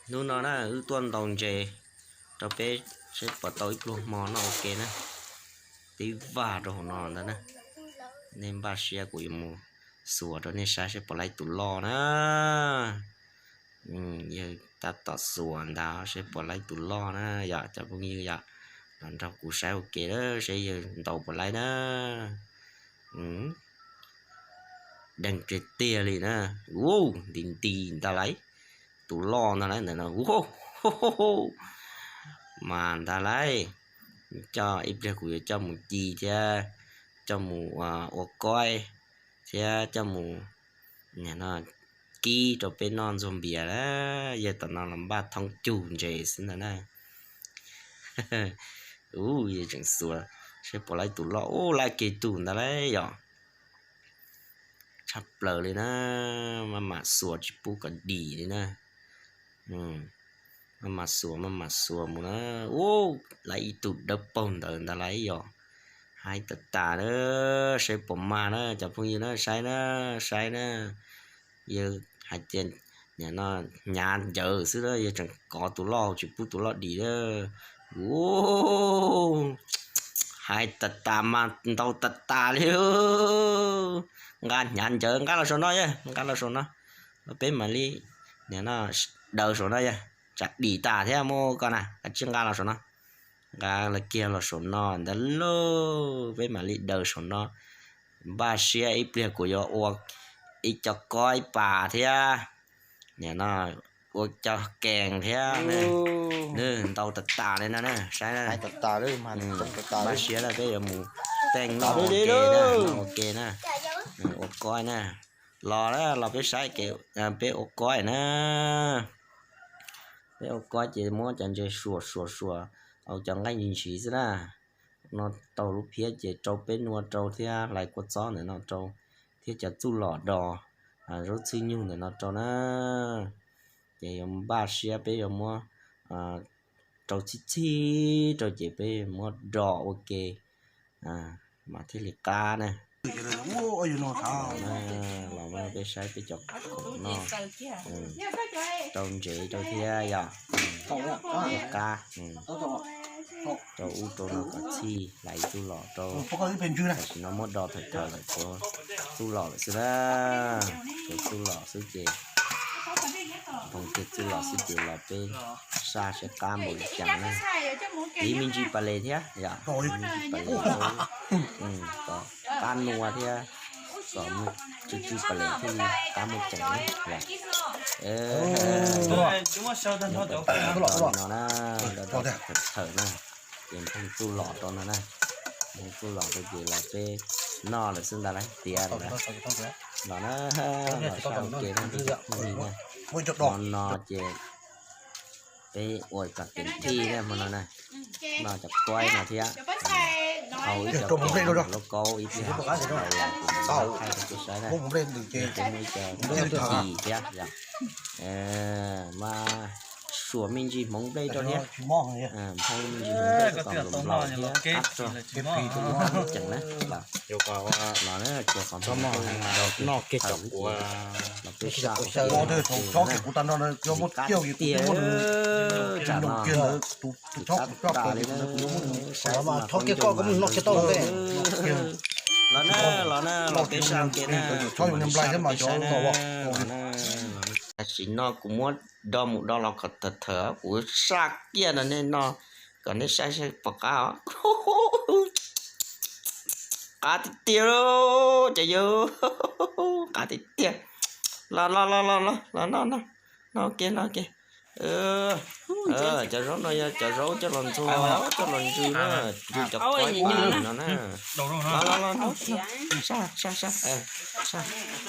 Hnub no na wb tuaj ntaus ntses rau peb seb puas tau ib pluag hmo noj ua ke na. Tib vag rau hauv no ntag na. Nej npaj siab kuv yuav mus xuas rau nej saib seb puas laib tus loj na. Yawg tab tom xuas ntag seb puas laib tus loj na yom cov phooj ywg yom. Los nrog kuv saib ua ke seb yawg ntaus puas laib na. Deeg tiag tiag li na. Ua nti nti ntag lauj. Tus loj ntag lauj ntawm no. Mas ntag lauj, coj ib pliag kuv yuav coj mus ci thiab coj mus ua koib thiab coj mus kib rau peb noj ntxuag npias na. Yawg tom no los npaj thoob cug ntses xwb ntag na. Ub, yawg tseem xuas seb puas laib tus loj. Ub, laib kiag tus ntag lauj yom. Tshaj plaws li na, maj mam xuas tsis pub kom dim li na. Maj mam xuas maj mam xuas mus na. Ub, laib ib tug dawb paug ntawd ntag lauj yom. Haib tas tas na, saib puas mag na cov phooj ywg na, saib na, saib na. Yawg hais tias nim no hnyav ncawv xwb na, yawg tseem kov tus loj tsis pub tus loj dim na. Ub, haib tas tas mas ntaus tas tas li. Nqa hnyav ncawv, nqa los saum no yawg, nqa los saum no. Peb mam li nim no daws saum no yawg, tsam dim tas thiab muab koj na, kav tsij nqa los saum no. Nqa los kiag los saum no ntag lauj, peb mam li daws saum no. Npaj siab ib pliag kuv yuav ua ib co koib pas thiab, nim no ua co kees thiab. Nws ntaus tas tas li no na, saib na. Npaj siab lawm peb yuav mus teej noj ua ke na, noj ua ke na. Ua koib na, los na, los peb saib kev, peb ua koib na. Peb ua koib ces muab cov ntses suam suam suam, au cov nqaij ntsis ntsis xwb na. No tau lub phiab ces rau peb nua rau thiab hlais kua txob ntawm no rau, thiab cov txuj lom do, zaub txhwb nyug ntawm no rau na. Ces yuav npaj siab peb yuav muab rau txhij txhij rau ces peb muab do ua ke mas thiaj li qab na. Los peb saib peb cov khoom noj, rau ntsev rau thiab yom. Qab, rau ub rau no kom txhij hlais txuj lom rau. Tam sim no muab do thawm thawm lawm, txuj lom lawm xwb na. Txuj lom xwb ces, npoo kiag txuj lom xwb ces los peb saj seb qab npaum li cas na. Li me ntsis pas les thiab yom, me ntsis pas les, kom qab nua thiab, kom tsw tsw pas les thiaj li qab muaj ceem na. Li no na, thawm thawm na, ces npoo txuj lom rau no na. Npoo txuj lom rau ces los peb noj lawm xwb ntag lauj, tiav lawm. Los na, los saj ua ke na, no no ces peb ua kom tes thij na hmo no na. Noj cov koib no thiab, hau ib co kev lauj kaub ib pliag, thaij rau peb saib na. Ces muaj ib co ci thiab yom. Mas suam me ntsis hmoov nplej rau thiab, nphoo me ntsis hmoov nplej kom nplaum nplaum thiab qab rog, ceem na. Los na, tsuas qhov noj kiag cov kuv los peb saj ua ke na. Qab tiag, tsam no tus qab tas li na. Saib mas qhov noj kiag tau. Los na, los na, los peb saj ua ke na. Tam sim no kuv muab do mus do los kom thawm thawm, kuv saj kiag no nej noj, kom nej saib saib puas qab os. Qab tiag tiag, cov yawg, qab tiag tiag. Los los los los los noj, noj ua ke, noj ua ke. Cov zaub no yog cov zaub coj los ntxuag, coj los ntsw na, ntsw cov koib no na. Los los los, saj saj saj, saj.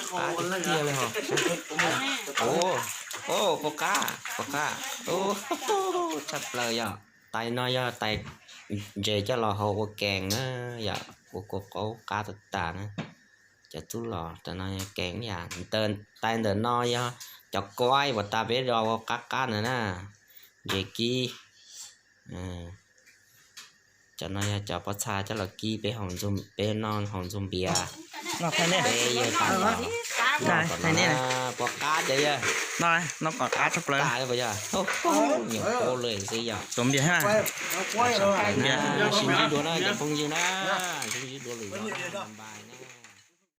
Qab tiag tiag li hos. Ua, puas qab, puas qab. Tshaj plaws yom. Tais no yog tais ntses coj los hau ua kees na, yom, ua kua qaub qab tas tas na. Cov txuj lom tas no yog kees yom. Tais ntawm no yog cov koib uas tas peb do ua qab qab ntawd na. Ntses kib. Cov no yog cov pob txha coj los kib peb, peb noj haus ntxuag npias. Peb yawg tas los noj kom no na. Pom qab ces yog. No, no pom qab tshaj plaws. Nyuam qhuav lawm xwb yog. Tus npias thiab. Sib ntsib dua na cov phooj ywg na, sib ntsib dua lwm zaus na.